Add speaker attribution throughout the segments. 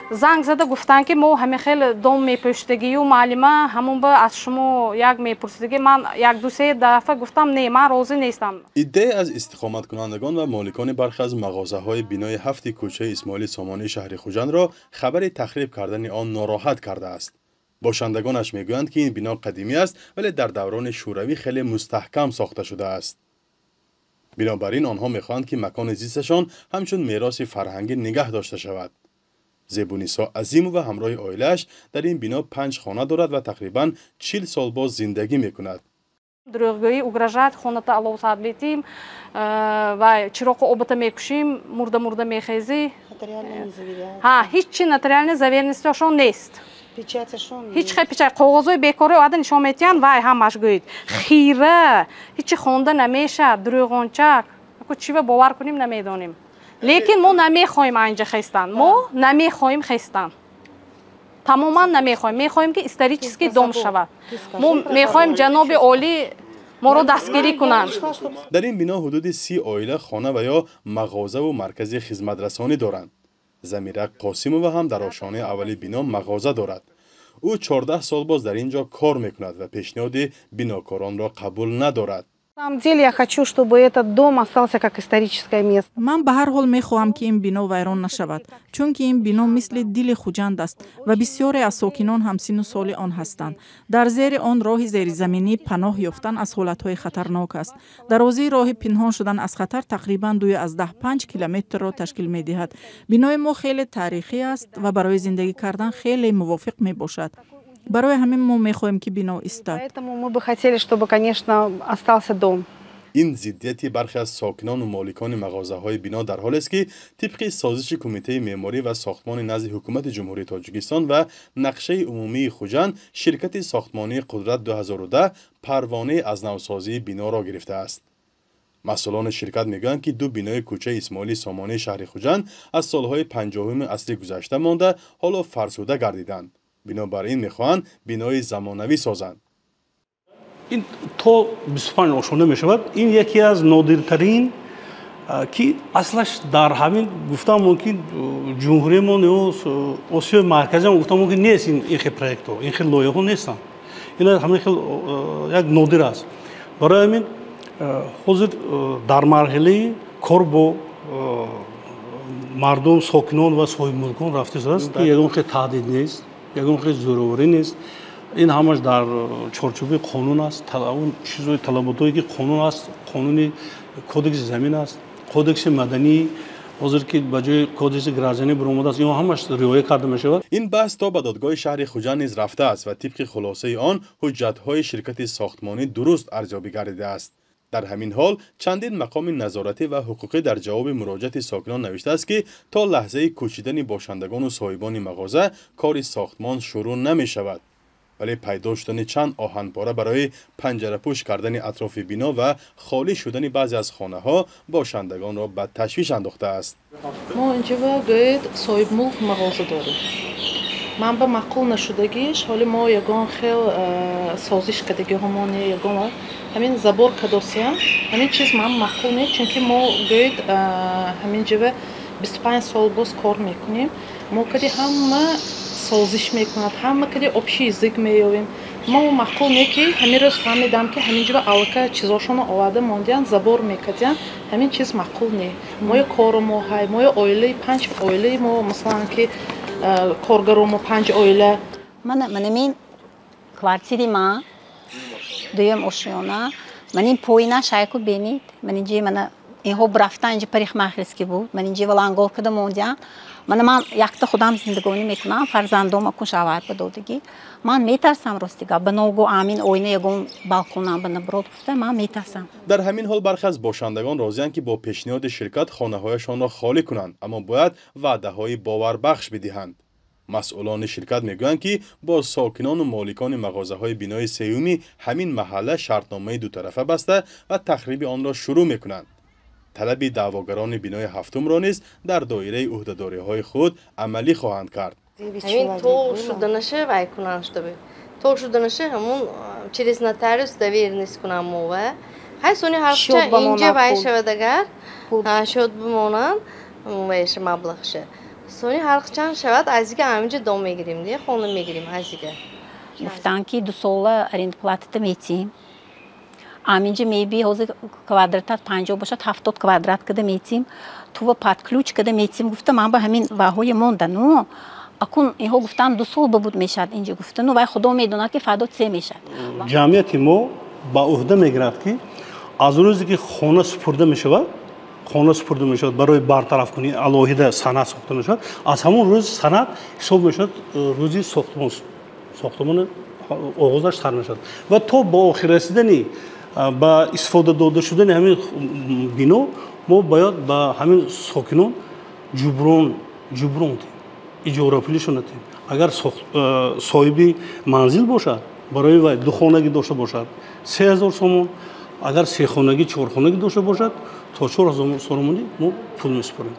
Speaker 1: Занг зада гуфтанд, ки мо ҳамин хел дом мепӯшидагию, муаллима, ҳамон ба аз шумо як мепурсидагӣ. Ман як ду се дафъа гуфтам, не, ман розӣ нестам.
Speaker 2: Иддае аз истиқоматкунандагон ва моликони бархе аз мағозаҳои бинои ҳафти кӯчаи Исмоили Сомонии шаҳри Хуҷандро хабари тахриб кардани он нороҳат кардааст. Бошандагонаш мегӯянд, ки ин бино қадимӣ аст, вале дар даврони шӯравӣ хеле мустаҳкам сохта шудааст. Бинобар ин онҳо мехоҳанд, ки макони зисташон ҳамчун мероси фарҳангӣ нигаҳ дошта шавад. Зебунисо Азимова ҳамроҳи оилааш дар ин бино панҷ хона дорад ва тақрибан 40 сол боз зиндагӣ мекунад.
Speaker 1: Дурӯғгӯӣ, угрожать, хоната алов сад метим ва чироқу обата мекушим, мурда мурда мехезӣ. Ҳа, ҳеҷ чи нотариальный заверенность ошон нест, ҳеҷ хел печать, коғозҳои бекорӣ оварда нишон метиҳанд. Вай ҳамаш гӯед хира, ҳеҷ чи хонда намешавад, дурӯғончак. Чива бовар кунем, намедонем, лекин мо намехоҳем айнҷа хестан, мо намехоҳем хестан, тамоман намехоҳем. Мехоҳем, ки исторический дом шавад. Мо мехоҳем, ҷаноби олӣ моро дастгирӣ кунанд.
Speaker 2: Дар ин бино ҳудуди 30 оила хона ва ё мағозаву маркази хизматрасонӣ доранд. Замира Қосимова ҳам дар ошонаи аввали бино мағоза дорад. Ӯ 14 сол боз дар ин ҷо кор мекунад ва пешниҳоди бинокоронро қабул надорад.
Speaker 3: На самом деле я хочу, чтобы этот дом остался как историческое место.
Speaker 4: Ман ба ҳар ҳол мехоҳам, ки ин бино вайрон нашавад, чунки ин бино мисли дили Хуҷанд аст ва бисёре аз сокинон ҳамсину соли он ҳастанд. Дар зери он роҳи зеризаминӣ паноҳ ёфтан аз ҳолатҳои хатарнок аст. Дарозии роҳи пинҳон шудан аз хатар тақрибан 2,5 километрро ташкил медиҳад. Бинои мо хеле таърихӣ аст ва барои зиндагӣ кардан хеле мувофиқ мебошад. Барои ҳамин мо мехоҳем, ки бино истад.
Speaker 3: Поэтому мы бы хотели, чтобы, конечно, остался дом.
Speaker 2: Ин зиддияти бархе аз сокинону моликони мағозаҳои бино дар ҳолест, ки тибқи созиши Кумитаи меъморӣ ва сохтмони назди Ҳукумати Ҷумҳурии Тоҷикистон ва нақшаи умумии Хуҷанд, ширкати сохтмонии «Қудрат 2010» парвонаи аз навсозии биноро гирифтааст. Масъулони ширкат мегӯянд, ки ду бинои кӯчаи Исмоили Сомонии шаҳри Хуҷанд аз солҳои 50-уми асри гузашта монда, ҳоло фарсуда гардиданд. Бинобар ин мехоҳанд бинои замонавӣ созанд.
Speaker 5: Ин то 25 ошона мешавад. Ин яке аз нодиртарин, ки аслаш дар ҳамин, гуфтам мумкин, ҷумҳуриямон ё Осиёи Марказиам, гуфтам мумкин, нест. Ин хел проектҳо, ин хел лоиҳаҳо нестанд. Ин ҳамин хел як нодир аст. Барои ҳамин ҳозир дар марҳилаи кор бо мардум, сокинон ва соҳибмулкон рафта истодааст, ки ягон хел таҳдид нест, ягон хел зӯроварӣ нест. Ин ҳамаш дар чорчӯби қонун аст. Он чизои талаботое, ки қонун аст, қонуни кодекси замин аст, кодекси маданӣ, ҳозир ки ба ҷои кодекси гражданӣ биромадааст, инҳо ҳамаш риоя карда мешавад.
Speaker 2: Ин баҳс то ба додгоҳи шаҳри Хуҷанд низ рафтааст ва тибқи хулосаи он ҳуҷҷатҳои ширкати сохтмонӣ дуруст арзёбӣ гардидааст. Дар ҳамин ҳол чандин мақоми назоратӣ ва ҳуқуқӣ дар ҷавоби муроҷиати сокинон навиштааст, ки то лаҳзаи кӯчидани бошандагону соҳибони мағоза кори сохтмон шурӯъ намешавад. Вале пайдо шудани чанд оҳанпора барои панҷарапӯш кардани атрофи бино ва холӣ шудани баъзе аз хонаҳо бошандагонро ба ташвиш андохтааст.
Speaker 6: Мо инҷа, гӯед, соҳибмулк мағоза дорем. Ман ба маъқул нашудагиш, ҳоли мо ягон хел созиш кардагиҳомоне, ягон ҳамин забор кадосиям, ҳамин чиз ман маъқул нест, чунки мо, гӯед, ҳамин ҷава 25 сол боз кор мекунем. Мо кади ҳама созиш мекунад, ҳама кади общий язык меёвем. Мо маъқул не, ки ҳамин рӯз фаҳмидам, ки ҳамин ҷава аллака чизошонро оварда мондиянд, забор мекардиянд. Ҳамин чиз маъқул не. Моё кору мо ҳай, моё оилаи, панҷ оилаи мо, масалан, ки коргаро мо панҷ оила.
Speaker 7: Мана манамин квартири ман, дуюм ошёна. Ман ин поина шайку бинед. Ман инҷи, мана инҳо рафтан, инҷи парикмахерский буд. Ман инҷи валангор када мондиям. Мана ман якта худам зиндагонӣ мекунам, фарзандом акун шавҳар ба додагӣ. Ман метарсам, рости гап, ба ногу амин оина ягон балконам ба наброд гуфта, ман метарсам.
Speaker 2: Дар ҳамин ҳол бархе аз бошандагон розиянд, ки бо пешниҳоди ширкат хонаҳояшонро холӣ кунанд, аммо бояд ваъдаҳои боварбахш бидиҳанд. Масъулони ширкат мегӯянд, ки бо сокинону моликони мағозаҳои бинои сеюми ҳамин маҳалла шартномаи дутарафа баста ва тахриби онро шурӯъ мекунанд. Талаби даъвогарони бинои ҳафтумро низ дар доираи ӯҳдадориҳои худ амалӣ хоҳанд кард.
Speaker 8: Ҳамин то шуданаша вай кунанд, чтобы то шуданаша ҳамун через нотариус доверенность кунам мова. Ҳай, сони ҳарча инҷа вай шавад, агар шод бимонанд, вайша маблағша. Сони ҳар чанд шавад, азига ҳаминҷа дом мегирем, де, хона мегирем азига.
Speaker 7: Гуфтанд, ки 2 сола арендплатата метиҳем. Аминҷа меби, ҳозир квадратат 50 бошад, 70 квадрат када метиҳем, тува под ключ када метиҳем, гуфта. Ман ба ҳамин ваҳоя монда. Ну, акун инҳо гуфтанд, 2 сол бабуд мешавад инҷа, гуфта. Ну, вай худо медонад, ки фардо це мешавад.
Speaker 5: Ҷамъияти мо ба ӯҳда мегирад, ки аз рӯзе ки хона супурда мешавад, хона супурда мешавад, барои бартарафкунӣ алоҳида санад сохта мешавад. Аз ҳамон рӯз санад ҳисоб мешавад, рӯзи сохтмон, сохтмони оғозаш сар мешавад ва то ба охир расидани, ба истифода дода шудани ҳамин бино мо бояд ба ҳамин сокинон ҷуброн диҳем, иҷорапулишон надиҳем. Агар соҳиби манзил бошад, барои вай духонагӣ дошта бошад, 3000 сомон, агар сехонагӣ, чорхонагӣ дошта бошад, то 4000 сомонӣ мо пул месупорем.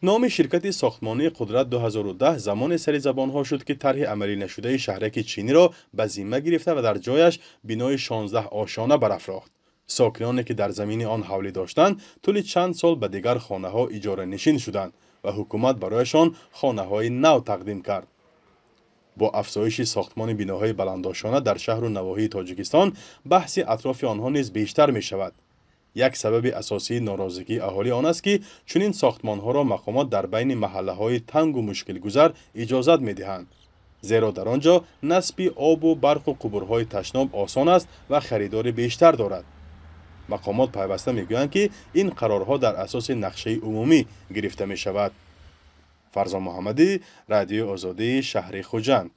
Speaker 2: Номи ширкати сохтмонии Қудрат 2010 замоне сари забонҳо шуд, ки тарҳи амалӣ нашудаи шаҳраки Чиниро ба зимма гирифта ва дар ҷояш бинои 16 ошёна барафрохт. Сокиноне, ки дар замини он ҳавлӣ доштанд, тӯли чанд сол ба дигар хонаҳо иҷоранишин шуданд ва ҳукумат барояшон хонаҳои нав тақдим кард. Бо афзоиши сохтмони биноҳои баландошёна дар шаҳру навоҳии Тоҷикистон, баҳси атрофи онҳо низ бештар мешавад. Як сабаби асосии норозигии аҳолӣ он аст, ки чунин сохтмонҳоро мақомот дар байни маҳаллаҳои тангу мушкилгузар иҷозат медиҳанд, зеро дар он ҷо насби обу барқу қубурҳои ташноб осон аст ва харидори бештар дорад. Мақомот пайваста мегӯянд, ки ин қарорҳо дар асоси нақшаи умумӣ гирифта мешавад. Фарзон Муҳаммадӣ, Радиои Озодӣ, шаҳри Хуҷанд.